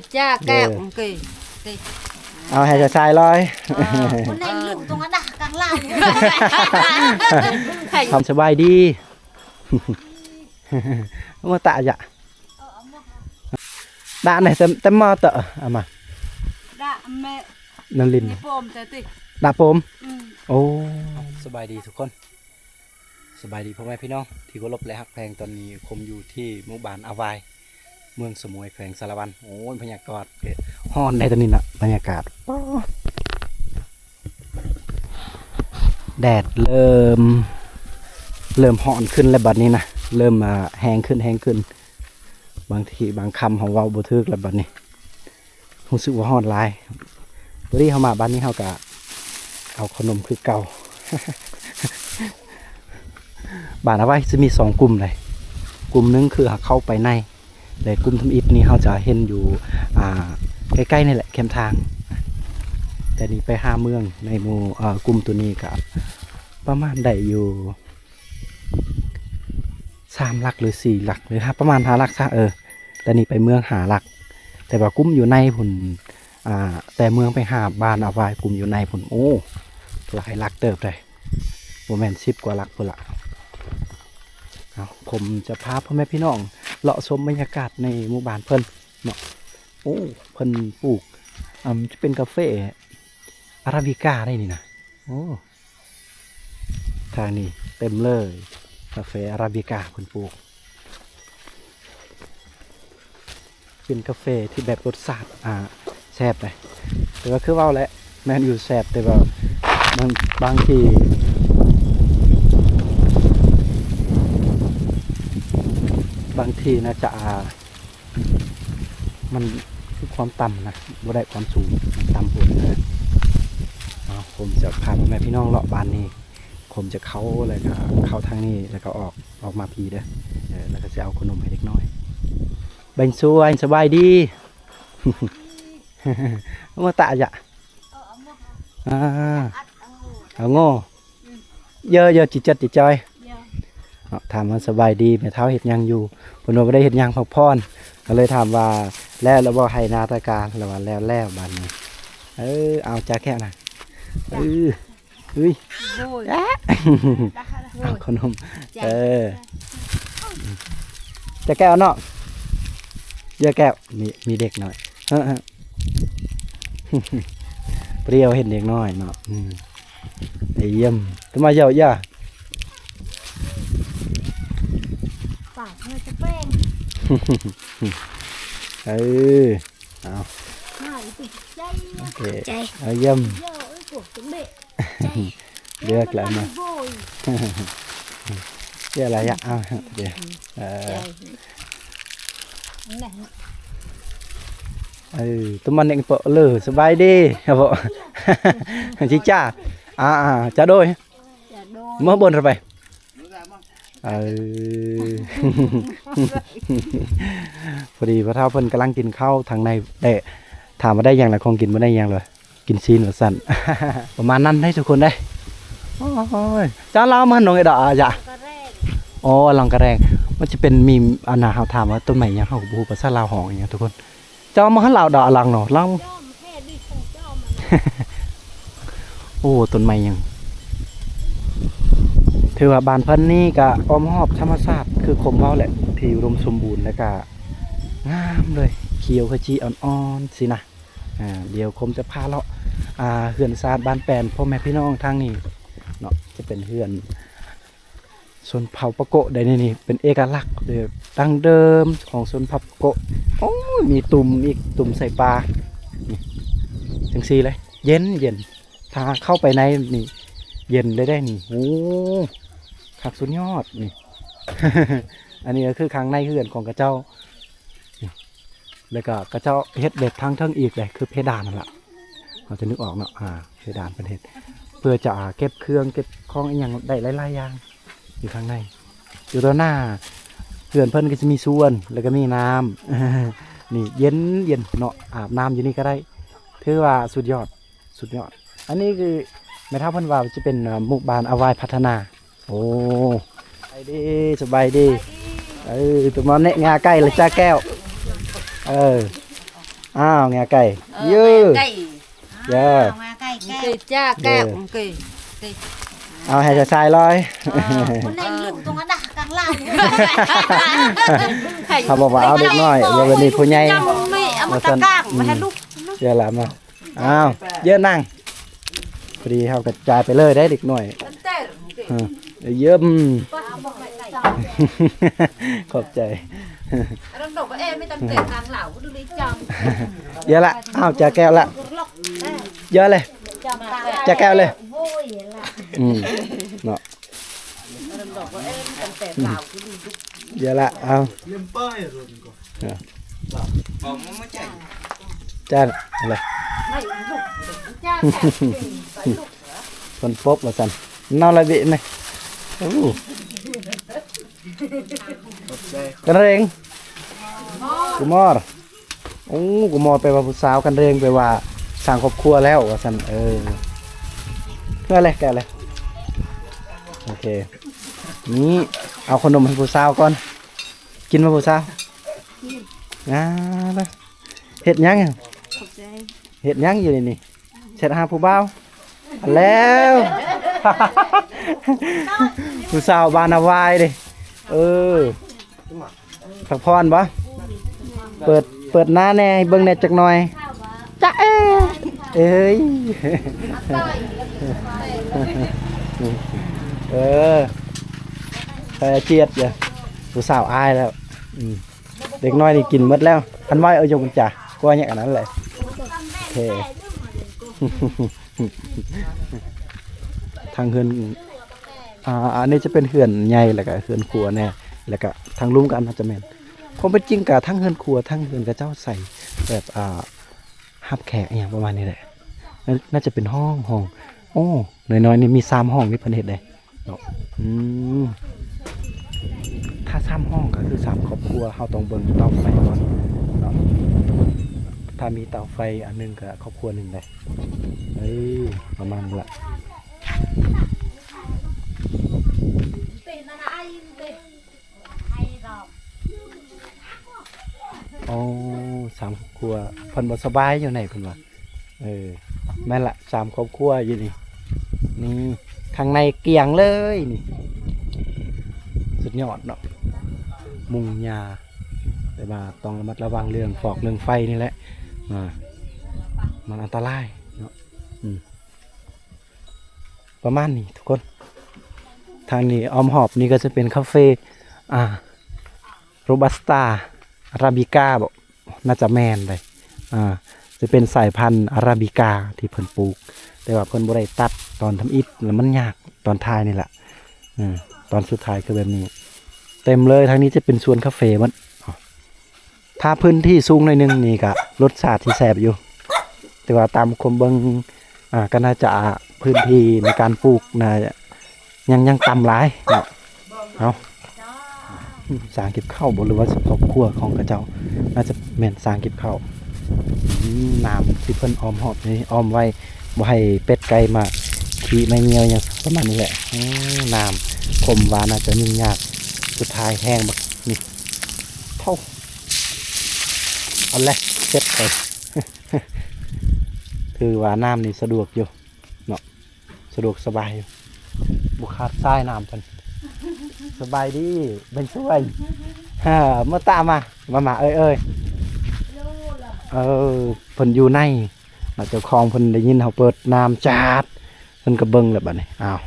Cha kẹo kì. ເອົາໃຫ້ຊາຍໆ ລອຍ. ເອີ ຄົນນັ້ນລືມຕົງນັ້ນນະ ກາງລາຍ. ຄຳສະບາຍດີ. ມາຕະຢະ ດະໃນເຕັມ ເຕັມໝໍ້ເຕີ ເອົາມາ ດະແມ່ ນັ້ນລິນ ໂປມເຕີຕິ ດະໂປມ. ອືມ ໂອ້ ສະບາຍດີທຸກຄົນ ສະບາຍດີພໍ່ແມ່ພີ່ນ້ອງທີ່ເຄົາລົບ ແລະ ຮັກແພງ. ຕອນນີ້ຄົມຢູ່ທີ່ໝູ່ບ້ານອາວາຍ ເມືອງສະໝວຍ ແຂວງສາລະວັນ. ໂອ້ຍ ບັນຍາກາດ ຮ້ອນໃດຕອນນີ້ນະ ບັນຍາກາດ ປາ ແດດເລີ່ມ ເລີ່ມຮ້ອນຂຶ້ນແລ້ວບັດນີ້ນະ ເລີ່ມ ອ່າ ແຮງຂຶ້ນ ແຮງຂຶ້ນ. ບາງທີບາງຄຳເຮົາເວົ້າບໍ່ຖືກແລ້ວບັດນີ້ ຮູ້ສຶກວ່າຮ້ອນຫຼາຍ. ພໍດີເຮົາມາບ້ານນີ້ ເຮົາກະເອົາເຂົ້າໜົມຄືເກົ່າ. ບ້ານອາວາຍຈະມີສອງກຸ່ມເລີຍ ກຸ່ມໜຶ່ງຄືເຮົາເຂົ້າໄປໃນ ແລະ ກຸ່ມທຳອິດນີ້ເຮົາຈະເຫັນຢູ່ ອ່າ ໃກ້ໆ ນີ້ແຫຼະ ແຄມທາງ. ແຕ່ນີ້ໄປຫາເມືອງໃນໝູ່ ເອີ ກຸ່ມໂຕນີ້ກະປະມານໄດ້ຢູ່ສາມຫຼັກ ຫຼື ສີ່ຫຼັກ ຫຼື ປະມານຫ້າຫຼັກຊະ. ເອີ ແຕ່ນີ້ໄປເມືອງຫ້າຫຼັກ ແຕ່ວ່າກຸ່ມຢູ່ໃນພຸ້ນ ອ່າ ແຕ່ເມືອງໄປຫາບ້ານອາວາຍ ກຸ່ມຢູ່ໃນພຸ້ນ ໂອ້ ຫຼາຍຫຼັກເຕີບເດ. ບໍ່ແມ່ນສິບກວ່າຫຼັກພຸ້ນລະ. ເອົາ ຜົມຈະພາພໍ່ແມ່ພີ່ນ້ອງເລາະຊົມບັນຍາກາດໃນໝູ່ບ້ານເພິ່ນເນາະ. ໂອ້ ເພິ່ນປູກ ອາ ຈະເປັນກາເຟອາຣາບິກາໄດ໋ນີ້ນະ. ໂອ້ ທາງນີ້ເຕັມເລີຍ ກາເຟອາຣາບິກາເພິ່ນປູກ. ເປັນກາເຟທີ່ແບບລົດຊາດ ອ່າ ແຊບເດ ແຕ່ວ່າຄືເວົ້າແຫຼະ ແມ່ນຢູ່ແຊບ ແຕ່ວ່າບາງ ບາງທີ ບາງທີໜ້າຈະ ອ່າ ມັນຄືຄວາມຕ່ຳນະ ບໍ່ໄດ້ຄວາມສູງ ມັນຕ່ຳໂພດນະ. ເອົາ ຜົມຈະພາພໍ່ແມ່ພີ່ນ້ອງເລາະບ້ານນີ້ ຜົມຈະເຂົ້າ ແລ້ວກໍເຂົ້າທາງນີ້ ແລ້ວກໍອອກ ອອກມາພີ້ເດີ. ເອີ ແລ້ວກໍຊິເອົາຂະໜົມໃຫ້ເດັກນ້ອຍ. ເບັງສວຍ ສະບາຍດີ. ມາຕະຢະ ອ່າ ເອົາໂງ່ ເຢີໆ ຈິຈັດຈິຈອຍ. ເນາະ ຖາມວ່າສະບາຍດີ ແມ່ເຖົ້າເຮັດຫຍັງຢູ່? ເພິ່ນວ່າບໍ່ໄດ້ເຮັດຫຍັງ ພັກຜ່ອນ. ກໍເລີຍຖາມວ່າ ແລ້ວລະບໍ່ໄຮ່ນາຕາກາ? ລະວ່າແລ້ວແລ້ວບາດນີ້. ເອີ ເອົາຈາແກ້ວນະ. ເອີ ເອີຍ ໂອ້ຍ ເອົາຂະໜົມ. ເອີ ຈາແກ້ວເນາະ ເຢີແກ້ວ. ມີ ມີເດັກນ້ອຍ ເອີ ພໍດີເຮົາເຫັນເດັກນ້ອຍເນາະ. ອືມ ໄປຢ້ຽມ ຕະມາເຍົາຢາ ປາກເຮົາຈະແປ້ງ. ເອີ ເອົາ ໂອເຄ ເອົາຢ້ຽມ ເລືອກແລ້ວເນາະ ເລືອກແລ້ວຢາ. ເອົາ ເອີ ຕະມາເນັກເປາະເລີ ສະບາຍດີ ເອົາ ຈິຈ້າ ອ່າ ຈະໂດຍ ເມືອບ່ອນລະໄປ. ເອີ ພໍດີພໍ່ເຖົ້າເພິ່ນກຳລັງກິນເຂົ້າທາງໃນແດ່ ຖາມວ່າໄດ້ຫຍັງລະ ຂອງກິນບໍ່ໄດ້ຫຍັງເລີຍ ກິນຊີ້ນວ່າຊັ້ນ. ປະມານນັ້ນເດ້ທຸກຄົນເດ້. ໂອ້ຍ ເຈົ້າລາວມາໜອງເອດອາຈະ ອໍ ລັງກະແຣງ ມັນຈະເປັນມີ ອັນນ່າ ເຮົາຖາມວ່າຕົ້ນໄມ້ຫຍັງ ເຮົາກໍບໍ່ຮູ້ພາສາລາວຮ້ອງອີ່ຫຍັງທຸກຄົນ. ເຈົ້າມາຫັນລາວດາລັງເນາະ ລັງ. ໂອ້ ຕົ້ນໄມ້ຫຍັງ ຖືວ່າບ້ານເພິ່ນນີ້ກະອ້ອມຮອບທຳມະຊາດ ຄືຄົມເວົ້າແຫຼະ ທີ່ອຸດົມສົມບູນ ແລ້ວກະງາມເລີຍ ຂຽວຂະຈີອ່ອນໆ ຊີ້ນະ. ອ່າ ດຽວຄົມຈະພາເລາະ ອ່າ ເຮືອນຊານບ້ານແປນ ພໍ່ແມ່ພີ່ນ້ອງທາງນີ້ເນາະ ຈະເປັນເຮືອນ ຊົນເຜົ່າປາໂກະໄດ໋ນີ້ ເປັນເອກະລັກ ເອີ ດັ້ງເດີມຂອງຊົນເຜົ່າປາໂກະ. ໂອ້ຍ ມີຕຸ່ມອີກ ຕຸ່ມໃສ່ປາ ນີ້ ຈັ່ງຊີ້ເລີຍ ເຢັນໆ ຖ້າເຂົ້າໄປໃນນີ້ ເຢັນເລີຍໄດ໋ນີ້. ໂອ້ ຄັກສຸດຍອດນີ້. ອັນນີ້ກໍຄືຂ້າງໃນເຮືອນຂອງເຂົາເຈົ້າ ນີ້ ແລ້ວກໍເຂົາເຈົ້າເຮັດແບບທາງເທິງອີກເດ້ ຄືເພດານນັ້ນລະ ເຮົາຈະນຶກອອກເນາະ. ອ່າ ເພດານເພິ່ນເຮັດ ເພື່ອຈະເກັບເຄື່ອງເກັບຂອງອີ່ຫຍັງໄດ້ຫຼາຍໆຢ່າງ ຢູ່ຂ້າງໃນ. ຢູ່ຕໍ່ໜ້າເຮືອນເພິ່ນກໍຈະມີສວນ ແລ້ວກໍມີນ້ຳ ນີ້ເຢັນໆເນາະ ອາບນ້ຳຢູ່ນີ້ກໍໄດ້ ຖືວ່າສຸດຍອດ ສຸດຍອດ. ອັນນີ້ຄືແມ່ເຖົ້າເພິ່ນວ່າຈະເປັນ ເອີ ໝູ່ບ້ານອາວາຍພັດທະນາ. ໂອ້ ສະບາຍດີ ສະບາຍດີ. ເອີ ຕົວມາແນະງາໄກ່ລະຈ້າແກ້ວ. ເອີ ອ້າວ ແງ່ໄກ່ ເອີ ເຢີ ແງ່ໄກ່ ເຢີ ແງ່ໄກ່ ເຢີ ເກີຍຈ້າແກ້ວ ເກີຍ ເກີຍ ເອົາໃຫ້ຊາຍໆລອຍ ເອີ ຄົນນັ້ນຢູ່ຕົງນັ້ນນະ ກາງລາວ ເຂົາບອກວ່າເອົາເດັກນ້ອຍ ເອີ ເດີນີ້ຜູ້ໃຫຍ່ ເອົາມາຕະກາງ ເອີ ມາໃຫ້ລູກ ເດີລະມາ ອ້າວ ເຢີນັ່ງ ພໍດີເຮົາກະຈ່າຍໄປເລີຍໄດ໋ເດັກນ້ອຍ ເອີ ເຢີມ ຂອບໃຈ ເຢີລະ ອ້າວ ຈາແກ້ວລະ ເຢີເລີຍ ຈາແກ້ວເລີຍ ອືມ ເນາະ ເດືອລະ ເອົາ ຈ້ານເລີຍ ຄົນປົບວ່າຊັ້ນ ເນົາລະເບະແມ ໂອ້ ກັນເຣງ ກຸມອນ ໂອ້ ກຸມອນແປວ່າຜູ້ສາວ ກັນເຣງແປວ່າສ້າງຄອບຄົວແລ້ວວ່າຊັ້ນ ເອີ ເພື່ອແຫຼະ ແກະເລີຍ ໂອເຄ ນີ້ ເອົາຂະໜົມໃຫ້ຜູ້ສາວກ່ອນ ກິນບໍ່ຜູ້ສາວ ອ່າ ເຮັດຫຍັງ ເຮັດຫຍັງຢູ່ນີ້ ແຊັດຫາຜູ້ບ່າວ ແລ້ວ ຜູ້ສາວບ້ານນາວາຍເດ້ ເອີ ພັກຜ່ອນບໍ່ ເປີດ ເປີດໜ້າແດ່ ໃຫ້ເບິ່ງແດ່ຈັກໜ່ອຍ ຈະເອີ ເອີຍ ເອີ ໄປອາຈຽດເດີ ຜູ້ສາວອາຍແລ້ວ ອືມ ເດັກນ້ອຍນີ້ກິນໝົດແລ້ວ ຄັນໄວເອີຍົກມັນຈາ ກວ່າຫຍັງອັນນັ້ນແຫຼະ ໂອເຄ ທາງເຮືອນ ອ່າ ອັນນີ້ຈະເປັນເຮືອນໃຫຍ່ ແລ້ວກະເຮືອນຄົວແດ່ ແລ້ວກະທາງລຸ່ມກະໜ້າຈະແມ່ນ ຄວາມເປັນຈິງກະທັງເຮືອນຄົວ ທັງເຮືອນເຂົາເຈົ້າໃສ່ແບບ ອ່າ ຮັບແຂກອີ່ຫຍັງປະມານນີ້ແຫຼະ ໜ້າ ໜ້າຈະເປັນຫ້ອງ ຫ້ອງ ໂອ້ ນ້ອຍໆນີ້ມີສາມຫ້ອງນີ້ເພິ່ນເຮັດເດ້ ເນາະ ອືມ ຖ້າສາມຫ້ອງກະຄືສາມຄອບຄົວ ເຮົາຕ້ອງເບິ່ງເຕົາໄຟກ່ອນເນາະ ຖ້າມີເຕົາໄຟອັນໜຶ່ງກະຄອບຄົວໜຶ່ງໄດ໋ ເອີ ປະມານນັ້ນລະ ໂອ້ ສາມຄອບຄົວ ເພິ່ນບໍ່ສະບາຍຢູ່ໃນ ເພິ່ນວ່າ ເອີ ແມ່ນລະ ສາມຄອບຄົວຢູ່ນີ້ ນີ້ ຂ້າງໃນກ້ຽງເລີຍນີ້ ສຸດຍອດເນາະ ມຸງຫຍ້າ ແຕ່ວ່າຕ້ອງລະມັດລະວັງເລື່ອງຟອກເລື່ອງໄຟນີ້ແຫຼະ ອ່າ ມັນອັນຕະລາຍເນາະ ອືມ ປະມານນີ້ທຸກຄົນ ທາງນີ້ອ້ອມຮອບນີ້ກະຈະເປັນຄາເຟ ອ່າ ໂຣບັດສະຕາ ອາຣາບິກາບໍ ໜ້າຈະແມ່ນເດ ອ່າ ຈະເປັນສາຍພັນອາຣາບິກາທີ່ເພິ່ນປູກ ແຕ່ວ່າເພິ່ນບໍ່ໄດ້ຕັດຕອນທຳອິດ ແລ້ວມັນຍາກຕອນທ້າຍນີ້ລະ ເອີ ຕອນສຸດທ້າຍຄືແບບນີ້ ເຕັມເລີຍ ທາງນີ້ຈະເປັນສວນກາເຟໝົດ ຖ້າພື້ນທີ່ສູງໜ້ອຍໜຶ່ງນີ້ກະລົດຊາດຊິແຊບຢູ່ ແຕ່ວ່າຕາມຄວາມເບິ່ງ ອ່າ ກະໜ້າຈະພື້ນທີ່ໃນການປູກນະ ຍັງ ຍັງຕ່ຳຫຼາຍເນາະ ເອົາ ສາງເກັບເຂົ້າບໍ ຫຼືວ່າຄອບຄົວຂອງເຂົາເຈົ້າ ໜ້າຈະແມ່ນສາງເກັບເຂົ້າ ອືມ ນ້ຳທີ່ເພິ່ນອ້ອມຮອບນີ້ ອ້ອມໄວ້ ບໍ່ໃຫ້ເປັດໄກ່ມາຂີ້ມາຍ່ຽວຫຍັງປະມານນີ້ແຫຼະ ອືມ ນ້ຳ ຄົມວ່າໜ້າຈະຫຍຸ້ງຍາກ ສຸດທ້າຍແຫ້ງບັກນີ້ ເທົ່າ ເອົາແຫຼະ ເສັດໄປ ຖືວ່ານ້ຳນີ້ສະດວກຢູ່ເນາະ ສະດວກສະບາຍຢູ່ ບໍ່ຂາດສາຍນ້ຳເພິ່ນ ສະບາຍດີ ເບັງສວຍ ເອີ ມາຕາມາ ມາ ມາ ເອີຍ ເອີຍ ເອີ ເພິ່ນຢູ່ໃນ ເຈົ້າຂອງເພິ່ນໄດ້ຍິນເຮົາເປີດນ້ຳຈາດ ເພິ່ນກະເບິ່ງແລ້ວບາດນີ້ ອ້າວ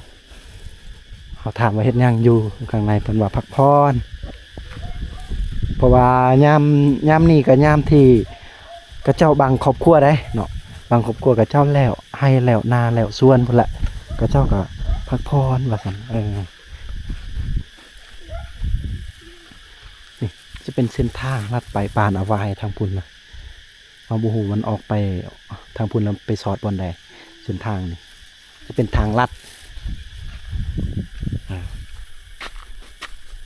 ເຮົາຖາມວ່າເຮັດຫຍັງຢູ່ຂ້າງໃນ ເພິ່ນວ່າພັກຜ່ອນ ເພາະວ່າຍາມ ຍາມນີ້ກະຍາມທີ່ເຂົາເຈົ້າບາງຄອບຄົວໃດ໋ເນາະ ບາງຄອບຄົວເຂົາເຈົ້າແລ້ວໄຮ່ແລ້ວນາແລ້ວສວນພຸ້ນລະ ເຂົາເຈົ້າກະພັກຜ່ອນວ່າຊັ້ນ ເອີ ນີ້ຈະເປັນເສັ້ນທາງລັດໄປປານອາວາຍທາງພຸ້ນນະ. ເຮົາບໍ່ຮູ້ມັນອອກໄປທາງພຸ້ນແລ້ວໄປສອດບ່ອນໃດ ເສັ້ນທາງນີ້ຈະເປັນທາງລັດ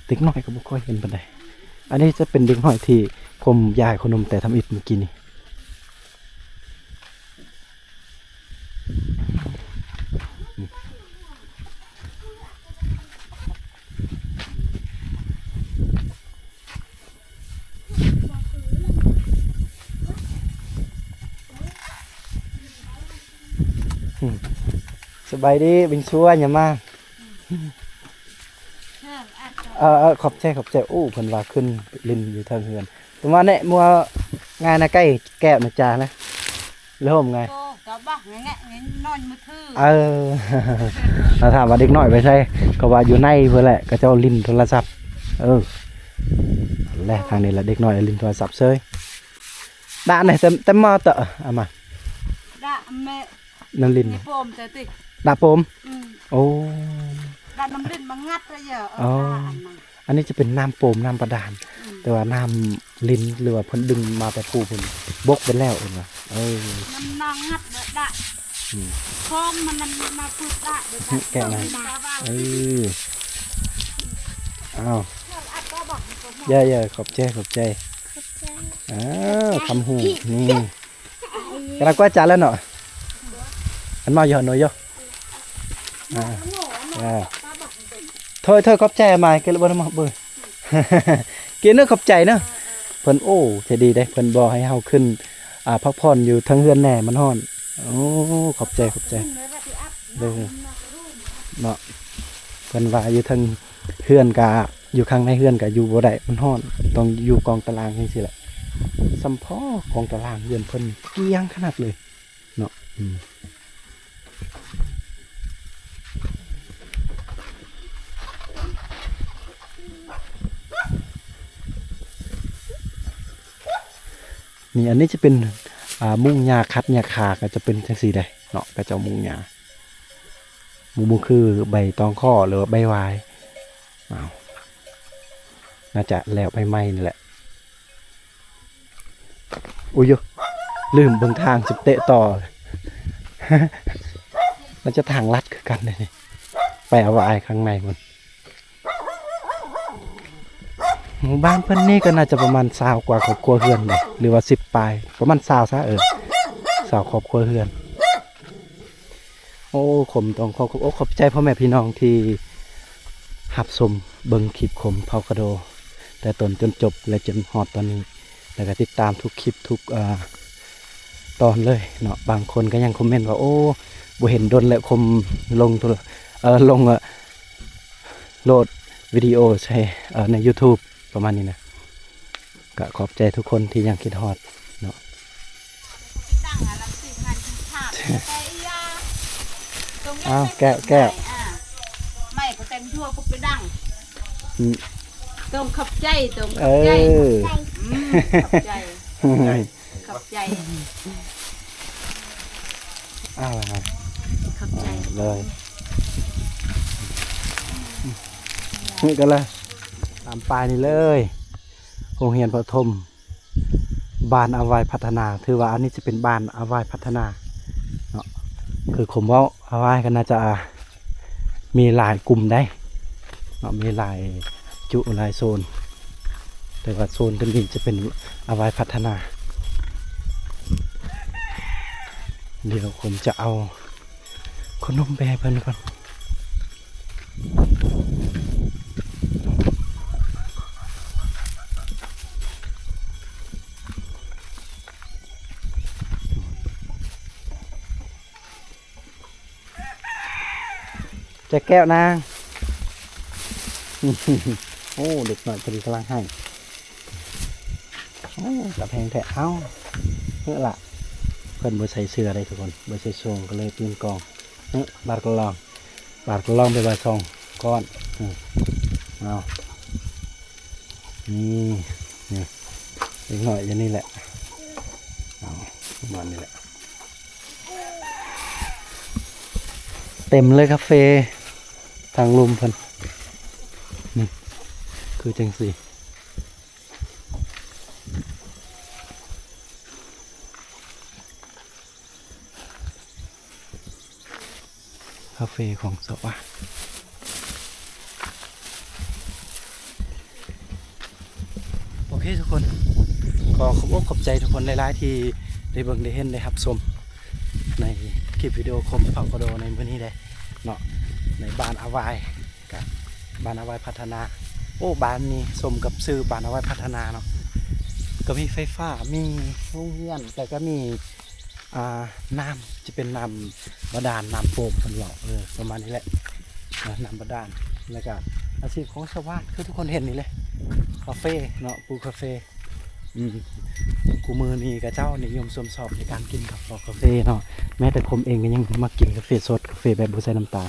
ເດັກນ້ອຍກະບໍ່ຄ່ອຍເຫັນປານໃດ ອັນນີ້ຈະເປັນເດັກນ້ອຍທີ່ຜົມຢາຍຂົນນົມແຕ່ທຳອິດມື້ກີ້ນີ້. ເ ສະບາຍດີ ບິງຊວຍ ຫຍັງມາ. ເອີ ເອີ ຂອບໃຈ ຂອບໃຈ. ໂອ້ ເພິ່ນວ່າຂຶ້ນຫຼິ້ນຢູ່ເທິງເຮືອນ. ຕົວມາແນະ ມົວງ່າຍນະ ໃກ້ແກ້ວນະຈານະ ລະໂຮມງ່າຍ. ໂຕກະບັກແງະໆ ນອນມືຖື. ເອີ ລະຖາມວ່າເດັກນ້ອຍໄປໃສ ກໍວ່າຢູ່ໃນເພິ່ນແຫຼະ ເຂົາເຈົ້າຫຼິ້ນໂທລະສັບ. ເອີ ແລະທາງນີ້ລະ ເດັກນ້ອຍຫຼິ້ນໂທລະສັບເຊີຍ. ດະແນ່ ແຕ່ ແຕ່ມາເຕາະ ເອົາມາ ດະແມ່ ນ້ຳລິນ ໂປມແຕ່ຕິ ດະໂປມ. ອືມ ໂອ້ ດະນ້ຳລິນມາງັດລະເຢີ. ອໍ ອັນນີ້ຈະເປັນນ້ຳໂປມ ນ້ຳບາດານ. ອືມ ແຕ່ວ່ານ້ຳລິນ ຫຼືວ່າເພິ່ນດຶງມາແຕ່ພູພຸ້ນ ບົກເບິດແລ້ວເອີ້ນວ່າ. ເອີ ນ້ຳນາງງັດເດີດະ. ອືມ ຄອງມັນນັ້ນມາປຶດດະເດີດະ. ແກະມາ ເອີ ອ້າວ ເຢີໆ ຂອບໃຈ ຂອບໃຈ. ເອີ ຄຳຮູ້ນີ້ ກຳລັງກວາດຈານແລ້ວເນາະ. ອັນມາຢູ່ຫັ້ນໜ່ວຍຢູ່. ອ່າ ອ່າ ໂທດ ໂທດ ຂອບໃຈ ມາກິນແລ້ວບໍ່ ມາເບິ່ງ ກິນເນາະ. ຂອບໃຈເນາະ. ເພິ່ນ ໂອ້ ໃຈດີເດ້ ເພິ່ນບໍ່ໃຫ້ເຮົາຂຶ້ນ ອ່າ ພັກຜ່ອນຢູ່ເທິງເຮືອນແດ່ ມັນຮ້ອນ. ໂອ້ ຂອບໃຈ ຂອບໃຈເດີເນາະ. ເພິ່ນວ່າຢູ່ເທິງເຮືອນກະ ຢູ່ຂ້າງໃນເຮືອນກະຢູ່ບໍ່ໄດ້ ມັນຮ້ອນ ຕ້ອງຢູ່ກອງຕາລາງຈັ່ງຊີ້ແຫຼະ. ສ່ຳພໍກອງຕາລາງເຮືອນເພິ່ນກ້ຽງຂະໜາດເລີຍເນາະ. ອືມ ນີ້ ອັນນີ້ຈະເປັນ ອ່າ ມຸງຫຍ້າຂັດຫຍ້າຄາ ກະຈະເປັນຈັ່ງຊີ້ເດ້ເນາະ. ເຂົາເຈົ້າມຸງຫຍ້າ ບໍ່ ບໍ່ຄືໃບຕອງຂໍ ຫຼືວ່າໃບຫວາຍ. ອ້າວ ໜ້າຈະແລ້ວໃໝ່ໆ ນີ້ແຫຼະ. ອຸ້ຍ ລືມເບິ່ງທາງ ຊິເຕະຕໍ່ ໜ້າຈະທາງລັດຄືກັນເດ້ນີ້ ໄປອາວາຍຂ້າງໃນພຸ້ນ. ໝູ່ບ້ານເພິ່ນນີ້ກໍໜ້າຈະປະມານຊາວກວ່າຄອບຄົວເຮືອນເດ້ ຫຼືວ່າສິບປາຍ ປະມານຊາວຊະ. ເອີ ຊາວຄອບຄົວເຮືອນ. ໂອ້ ຄົມຕ້ອງຂໍຂອບອົກຂອບໃຈພໍ່ແມ່ພີ່ນ້ອງທີ່ຮັບຊົມເບິ່ງຄລິບຄົມເຜົ່າກະໂດ ແຕ່ຕົ້ນຈົນຈົບ ແລະ ຈົນຮອດຕອນນີ້ ແລ້ວກໍຕິດຕາມທຸກຄລິບທຸກ ເອີ ຕອນເລີຍເນາະ. ບາງຄົນກໍຍັງຄອມເມັນວ່າ ໂອ້ ບໍ່ເຫັນດົນແລ້ວຄົມລົງໂທລະ ເອີ ລົງ ເອີ ໂຫຼດວິດີໂອໃສ່ ເອີ ໃນຢູທູບ ປະມານນີ້ນະ. ກະຂອບໃຈທຸກຄົນທີ່ຍັງຄິດຮອດເນາະ. ອ້າວ ແກ້ວ ແກ້ວ ໄມ້ກໍແຕ່ງຢູ່ກໍໄປດັງ. ອືມ ຕ້ອງຂອບໃຈ ຕ້ອງຂອບໃຈ. ເອີ ອືມ ຂອບໃຈ ຂອບໃຈ. ອ້າວ ຂອບໃຈເລີຍ. ນີ້ກໍເລີຍ ຕາມປ້າຍນີ້ເລີຍ ໂຮງຮຽນປະຖົມ ບ້ານອາວາຍພັດທະນາ. ຖືວ່າອັນນີ້ຈະເປັນບ້ານອາວາຍພັດທະນາເນາະ. ຄືຄົມເວົ້າ ອາວາຍກໍໜ້າຈະມີຫຼາຍກຸ່ມໃດ໋ເນາະ ມີຫຼາຍຈຸຫຼາຍໂຊນ ແຕ່ວ່າໂຊນຕົວນີ້ຈະເປັນອາວາຍພັດທະນາ. ດຽວຄົມຈະເອົາຂະໜົມໄປໃຫ້ເພິ່ນກ່ອນ. ຈະແກ້ວນາງ. ໂອ້ ເດັກນ້ອຍເພິ່ນກຳລັງໄຫ້. ໂອ້ ຕາແພງແທ້. ເອົ້າ ເຮີ້ລະ ເພິ່ນບໍ່ໃສ່ເສື້ອເດ້ທຸກຄົນ ບໍ່ໃສ່ໂສ້ງ ກໍເລີຍຕື່ນກອງ. ເຮີ້ ບາດກະລອງ ບາດກະລອງໄປວ່າສອງກ້ອນ. ເອີ ເອົາ ນີ້ ນີ້ ເດັກນ້ອຍຢູ່ນີ້ແຫຼະ. ເອົາ ປະມານນີ້ແຫຼະ. ເຕັມເລີຍກາເຟທາງລຸ່ມເພິ່ນ ນີ້ ຄືຈັ່ງຊີ້ ກາເຟຂອງສະຫວາ. ໂອເຄທຸກຄົນ ຂໍຂອບອົກຂອບໃຈທຸກຄົນຫຼາຍໆ ທີ່ໄດ້ເບິ່ງໄດ້ເຫັນໄດ້ຮັບຊົມໃນຄລິບວິດີໂອຄົມເຜົ່າກະໂດໃນມື້ນີ້ເດ້ເນາະ ໃນບ້ານອາວາຍ ກະບ້ານອາວາຍພັດທະນາ. ໂອ້ ບ້ານນີ້ສົມກັບຊື່ບ້ານອາວາຍພັດທະນາເນາະ ກະມີໄຟຟ້າ ມີໂຮງຮຽນ ແຕ່ກະມີ ອ່າ ນ້ຳຈະເປັນນ້ຳບາດານ ນ້ຳໂປ່ງເພິ່ນເວົ້າ ເອີ ປະມານນີ້ແຫຼະ ນ້ຳບາດານ. ແລ້ວກະອາຊີບຂອງຊາວບ້ານຄືທຸກຄົນເຫັນນີ້ແຫຼະ ກາເຟເນາະ ປູກກາເຟ. ອືມ ຄູ່ມື້ນີ້ເຂົາເຈົ້ານິຍົມຊົມຊອບໃນການກິນກາເຟເນາະ ແມ້ແຕ່ຜົມເອງກໍຍັງມັກກິນກາເຟສົດ ກາເຟແບບບໍ່ໃສ່ນ້ຳຕານ.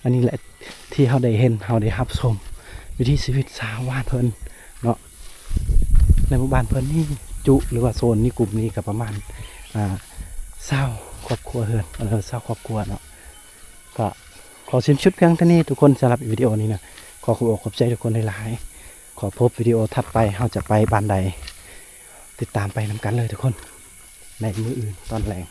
ອັນນີ້ແຫຼະທີ່ເຮົາໄດ້ເຫັນ ເຮົາໄດ້ຮັບຊົມວິຖີຊີວິດຊາວບ້ານເພິ່ນເນາະ. ໃນໝູ່ບ້ານເພິ່ນນີ້ຈຸ ຫຼືວ່າໂຊນນີ້ ກຸ່ມນີ້ກໍປະມານ ອ່າ ຊາວຄອບຄົວເຮືອນ ເອີ ຊາວຄອບຄົວເນາະ. ກໍຂໍສິ້ນສຸດພຽງເທົ່ານີ້ທຸກຄົນ ສຳລັບວິດີໂອນີ້ນະ ຂໍຂອບອົກຂອບໃຈທຸກຄົນຫຼາຍໆ. ຂໍພົບວິດີໂອຖັດໄປ ເຮົາຈະໄປບ້ານໃດ ຕິດຕາມໄປນຳກັນເລີຍທຸກຄົນ ໃນມື້ອື່ນຕອນແລງ.